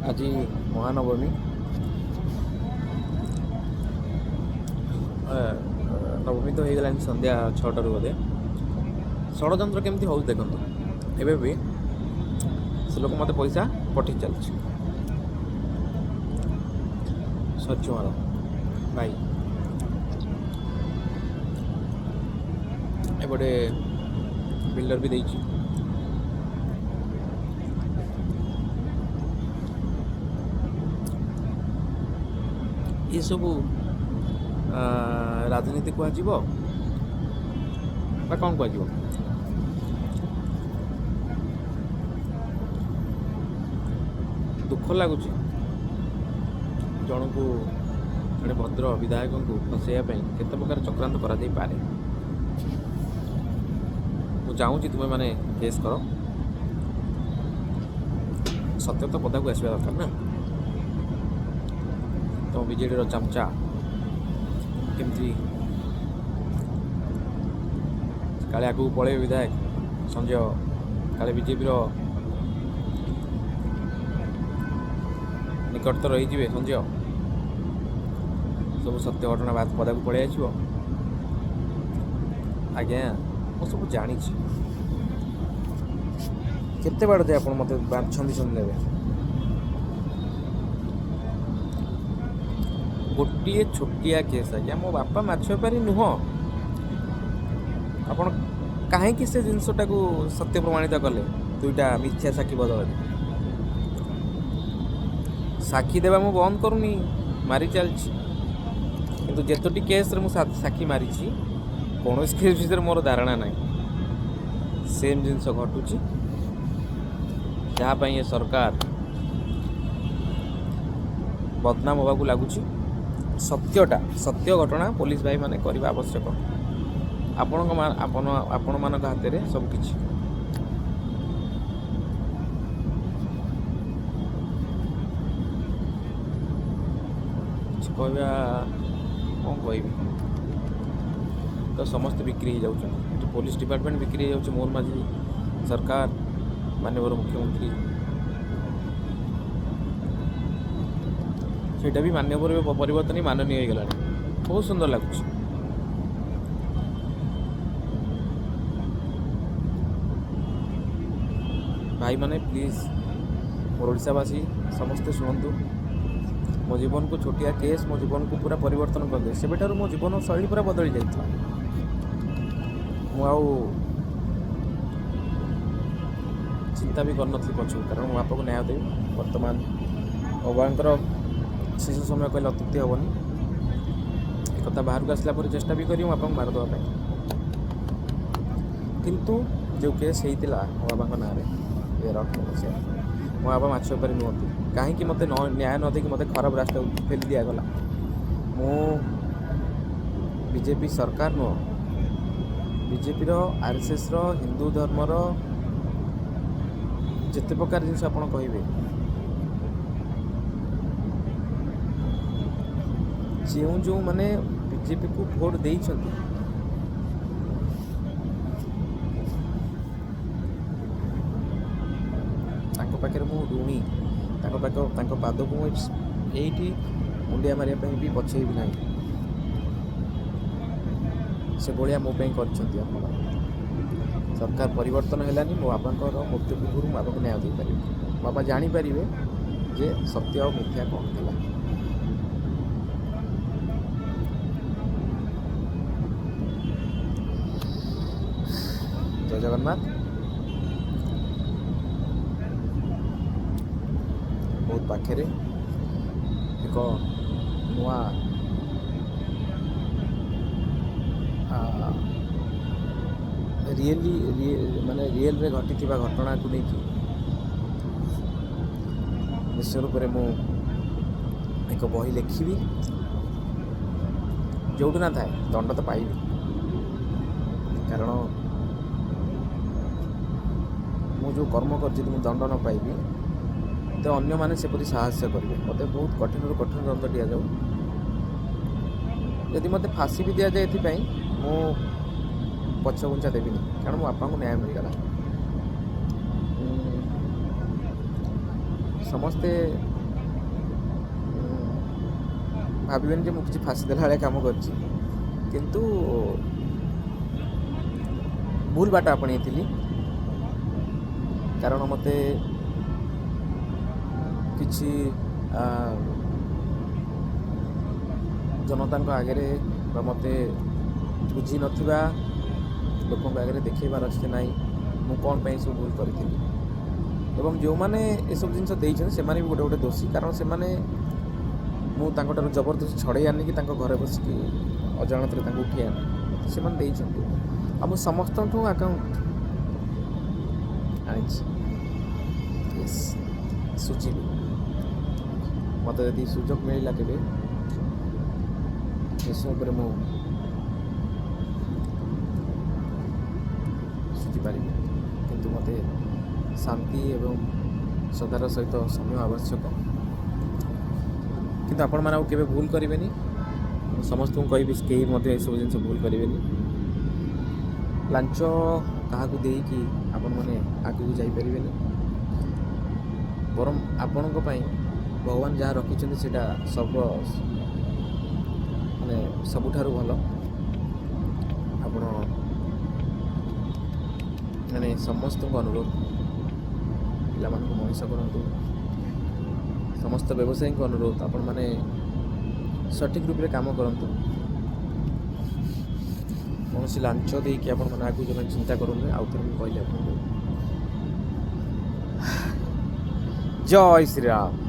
ଆଜି ମହାନବମୀ, ନବମୀ ତ ହେଇଗଲାଣି ସନ୍ଧ୍ୟା 6ଟାରୁ ବୋଧେ। ଷଡ଼ଯନ୍ତ୍ର କେମିତି ହେଉଛି ଦେଖନ୍ତୁ। ଏବେ ବି ସେ ଲୋକ ମୋତେ ପଇସା ପଠେଇ ଚାଲିଛି। ସଚୁଆର ଭାଇ ଏପଟେ ବିଲ୍ଡର ବି ଦେଇଛି। ଏସବୁ ରାଜନୀତି କୁହାଯିବ ବା କ'ଣ କୁହାଯିବ? ଦୁଃଖ ଲାଗୁଛି, ଜଣକୁ, ଜଣେ ଭଦ୍ର ବିଧାୟକଙ୍କୁ ଫସେଇବା ପାଇଁ କେତେ ପ୍ରକାର ଚକ୍ରାନ୍ତ କରାଯାଇପାରେ। ମୁଁ ଚାହୁଁଛି ତୁମେମାନେ କେସ୍ କର। ସତ୍ୟ ତ ପଦାକୁ ଆସିବା ଦରକାର ନା। ତୁମ ବିଜେଡ଼ିର ଚାମଚା କେମିତି କାଳେ ଆଗକୁ ପଳେଇବେ ବିଧାୟକ ସଞ୍ଜୟ, କାଳେ ବିଜେପିର ନିକଟତର ହେଇଯିବେ ସଞ୍ଜୟ, ସବୁ ସତ୍ୟ ଘଟଣା ବାଦ ପଦାକୁ ପଳେଇ ଆସିବ। ଆଜ୍ଞା, ମୁଁ ସବୁ ଜାଣିଛି। କେତେ ବାଟ ଯାଏ ଆପଣ ମୋତେ ଛନ୍ଦି ଛନ୍ଦି ନେବେ? ଗୋଟିଏ ଛୋଟିଆ କେସ୍ ଆଜ୍ଞା। ମୋ ବାପା ମାଛ ବେପାରୀ ନୁହଁ। ଆପଣ କାହିଁକି ସେ ଜିନିଷଟାକୁ ସତ୍ୟ ପ୍ରମାଣିତ କଲେ ଦୁଇଟା ମିଥ୍ୟା ସାକ୍ଷୀ ବଦଳରେ? ସାକ୍ଷୀ ଦେବା ମୁଁ ବନ୍ଦ କରୁନି, ମାରି ଚାଲିଛି। କିନ୍ତୁ ଯେତୋଟି କେସ୍ରେ ମୁଁ ସାକ୍ଷୀ ମାରିଛି, କୌଣସି କେସ୍ ବିଷୟରେ ମୋର ଧାରଣା ନାହିଁ। ସେମ୍ ଜିନିଷ ଘଟୁଛି, ଯାହା ପାଇଁ ଏ ସରକାର ବଦନାମ ହେବାକୁ ଲାଗୁଛି। ସତ୍ୟଟା, ସତ୍ୟ ଘଟଣା ପୋଲିସ ଭାଇମାନେ କରିବା ଆବଶ୍ୟକ। ଆପଣଙ୍କ ଆପଣ ଆପଣମାନଙ୍କ ହାତରେ ସବୁକିଛି। କିଛି କହିବା, କ'ଣ କହିବି? ତ ସମସ୍ତେ ବିକ୍ରି ହେଇଯାଉଛନ୍ତି ଏଠି। ପୋଲିସ ଡିପାର୍ଟମେଣ୍ଟ ବିକ୍ରି ହେଇଯାଉଛି। ମୋହନ ମାଝୀ ସରକାର, ମାନ୍ୟବର ମୁଖ୍ୟମନ୍ତ୍ରୀ, ସେଇଟା ବି ମାନ୍ୟବର ଏବେ ପରିବର୍ତ୍ତନ ହେଇ ମାନନୀୟ ହେଇଗଲାଣି। ବହୁତ ସୁନ୍ଦର ଲାଗୁଛି। ଭାଇମାନେ, ପ୍ଲିଜ୍, ମୋର ଓଡ଼ିଶାବାସୀ ସମସ୍ତେ ଶୁଣନ୍ତୁ। ମୋ ଜୀବନକୁ ଛୋଟିଆ କେସ୍ ମୋ ଜୀବନକୁ ପୁରା ପରିବର୍ତ୍ତନ କରିଦିଏ। ସେବେଠାରୁ ମୋ ଜୀବନ ଶୈଳୀ ପୁରା ବଦଳି ଯାଇଥିଲା। ମୁଁ ଆଉ ଚିନ୍ତା ବି କରିନଥିଲି ପଛକୁ, କାରଣ ମୋ ବାପାକୁ ନ୍ୟାୟ ଦେବି। ବର୍ତ୍ତମାନ ମୋ ବାବାଙ୍କର ଶେଷ ସମୟ କହିଲେ ଅତ୍ୟୁକ୍ତି ହେବନି। ଏକଥା ବାହାରକୁ ଆସିଲା ପରେ ଚେଷ୍ଟା ବି କରିବି ମୋ ବାପାଙ୍କୁ ମାରିଦେବା ପାଇଁ। କିନ୍ତୁ ଯେଉଁ କେସ୍ ହେଇଥିଲା ମୋ ବାବାଙ୍କ ନାଁରେ 2018 ମସିହା, ମୋ ବାବା ମାଛ ବେପାରୀ ନୁହନ୍ତି। କାହିଁକି ମୋତେ ନ ନ୍ୟାୟ ନ ଦେଇକି ମୋତେ ଖରାପ ରାସ୍ତାକୁ ଠେଲି ଦିଆଗଲା? ମୁଁ ବିଜେପି ସରକାର ନୁହଁ, ବିଜେପିର, ଆର୍ଏସ୍ଏସ୍ର, ହିନ୍ଦୁ ଧର୍ମର ଯେତେ ପ୍ରକାର ଜିନିଷ ଆପଣ କହିବେ, ଯେଉଁ ଯେଉଁମାନେ ବିଜେପିକୁ ଭୋଟ ଦେଇଛନ୍ତି, ତାଙ୍କ ପାଖରେ ମୁଁ ଋଣୀ। ତାଙ୍କ ପାଖ ତାଙ୍କ ପାଦକୁ ମୁଁ ଏଇଠି ମୁଣ୍ଡିଆ ମାରିବା ପାଇଁ ବି ପଛେଇବି ନାହିଁ। ସେଭଳିଆ ମୋ ପାଇଁ କରିଛନ୍ତି ଆପଣମାନେ। ସରକାର ପରିବର୍ତ୍ତନ ହେଲାନି, ମୋ ବାପାଙ୍କର ମୃତ୍ୟୁ ପୂର୍ବରୁ ମୋ ବାପାଙ୍କୁ ନ୍ୟାୟ ଦେଇପାରିବି। ବାପା ଜାଣିପାରିବେ ଯେ ସତ୍ୟ ଆଉ ମିଥ୍ୟା କ'ଣ ଥିଲା। ଜୟ ଜଗନ୍ନାଥ। ବହୁତ ପାଖରେ ଏକ ନୂଆ ରିଏଲି ମାନେ ରିଏଲରେ ଘଟିଥିବା ଘଟଣାକୁ ନେଇକି ନିଶ୍ଚୟ ରୂପରେ ମୁଁ ଏକ ବହି ଲେଖିବି। ଯେଉଁଠି ନା ଥାଏ, ଦଣ୍ଡ ତ ପାଇବି, କାରଣ ମୁଁ ଯେଉଁ କର୍ମ କରିଛି, ଯଦି ମୁଁ ଦଣ୍ଡ ନ ପାଇବି ତ ଅନ୍ୟମାନେ ସେପରି ସାହସ କରିବେ। ମୋତେ ବହୁତ କଠିନରୁ କଠିନ ଦଣ୍ଡ ଦିଆଯାଉ। ଯଦି ମୋତେ ଫାଶୀ ବି ଦିଆଯାଏ ଏଥିପାଇଁ, ମୁଁ ପଛଘୁଞ୍ଚା ଦେବିନି, କାରଣ ମୋ ବାପାଙ୍କୁ ନ୍ୟାୟ ମିଳିଗଲା। ସମସ୍ତେ ଭାବିବେନି ଯେ ମୁଁ କିଛି ଫାଶୀ ଦେଲା ଭଳିଆ କାମ କରିଛି, କିନ୍ତୁ ଭୁଲ ବାଟ ଆପଣେଇଥିଲି, କାରଣ ମୋତେ କିଛି ଜନତାଙ୍କ ଆଗରେ ବା ମୋତେ ବୁଝି ନଥିବା ଲୋକଙ୍କ ଆଗରେ ଦେଖେଇବାର ଅଛି ଯେ ନାଇଁ, ମୁଁ କ'ଣ ପାଇଁ ଏସବୁ ଭୁଲ କରିଥିଲି। ଏବଂ ଯେଉଁମାନେ ଏସବୁ ଜିନିଷ ଦେଇଛନ୍ତି, ସେମାନେ ବି ଗୋଟେ ଗୋଟେ ଦୋଷୀ, କାରଣ ସେମାନେ ମୁଁ ତାଙ୍କଠାରୁ ଜବରଦସ୍ତି ଛଡ଼େଇ ଆଣିକି ତାଙ୍କ ଘରେ ବସିକି ଅଜାଣତରେ ତାଙ୍କୁ ଉଠେଇ ଆଣି ସେମାନେ ଦେଇଛନ୍ତି। ଆଉ ମୁଁ ସମସ୍ତଙ୍କଠୁ ଆକାଉଣ୍ଟ ଆଣିଛି। ୟେସ୍, ସୁଝିବି। ମୋତେ ଯଦି ସୁଯୋଗ ମିଳିଲା କେବେ, ନିଶ୍ଚୟ ଉପରେ ମୁଁ ସୁଝିପାରିବି, କିନ୍ତୁ ମୋତେ ଶାନ୍ତି ଏବଂ ଶ୍ରଦ୍ଧାର ସହିତ ସମୟ ଆବଶ୍ୟକ। କିନ୍ତୁ ଆପଣମାନେ ଆଉ କେବେ ଭୁଲ କରିବେନି। ମୁଁ ସମସ୍ତଙ୍କୁ କହିବି, କେହି ମଧ୍ୟ ଏସବୁ ଜିନିଷ ଭୁଲ କରିବେନି। ଲାଞ୍ଚ କାହାକୁ ଦେଇକି ଆପଣମାନେ ଆଗକୁ ଯାଇପାରିବେନି, ବରଂ ଆପଣଙ୍କ ପାଇଁ ଭଗବାନ ଯାହା ରଖିଛନ୍ତି, ସେଇଟା ସର୍ବ ମାନେ ସବୁଠାରୁ ଭଲ। ଆପଣ ମାନେ ସମସ୍ତଙ୍କୁ ଅନୁରୋଧ, ପିଲାମାନଙ୍କୁ ମଣିଷ କରନ୍ତୁ। ସମସ୍ତ ବ୍ୟବସାୟୀଙ୍କୁ ଅନୁରୋଧ, ଆପଣମାନେ ସଠିକ୍ ରୂପରେ କାମ କରନ୍ତୁ। କୌଣସି ଲାଞ୍ଚ ଦେଇକି ଆପଣମାନେ ଆଗକୁ ଯିବା ଚିନ୍ତା କରନ୍ତୁ। ଆଉ ଥରେ ମୁଁ କହିଲି ଆପଣଙ୍କୁ, ଜୟ ଶ୍ରୀରାମ।